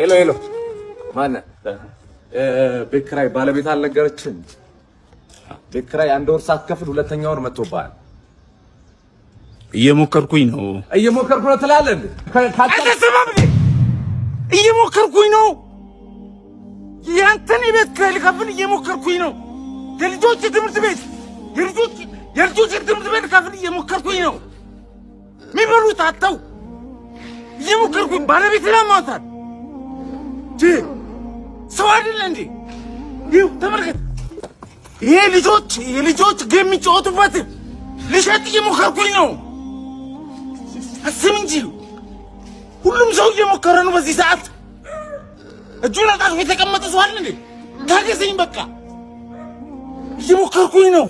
Hello hello፣ ማነህ? ቤት ኪራይ ባለቤት አልነገረችም? ቤት ኪራይ አንድ ወር ሳትከፍል ሁለተኛ ወር መጥቶብሃል። እየሞከርኩኝ ነው። እየሞከርኩ ነው ትላለህ እንዴ? አልተሰማም እንዴ? እየሞከርኩኝ ነው። ያንተን የቤት ኪራይ ልከፍል እየሞከርኩኝ ነው። የልጆች ትምህርት ቤት የልጆች ትምህርት ቤት ልከፍል እየሞከርኩኝ ነው። የሚበሉት አጥተው እየሞከርኩኝ፣ ባለቤት ላማታል። ሰው አይደለ እንዴ? ይኸው ተመልከት። ይሄ ልጆች የልጆች game የሚጫወቱበት ልሸጥ እየሞከርኩኝ ነው። አስብ እንጂ፣ ሁሉም ሰው እየሞከረ ነው። በዚህ ሰዓት እጁን አጣጥፎ የተቀመጠ ሰው አለ እንዴ? ታገሰኝ፣ በቃ እየሞከርኩኝ ነው።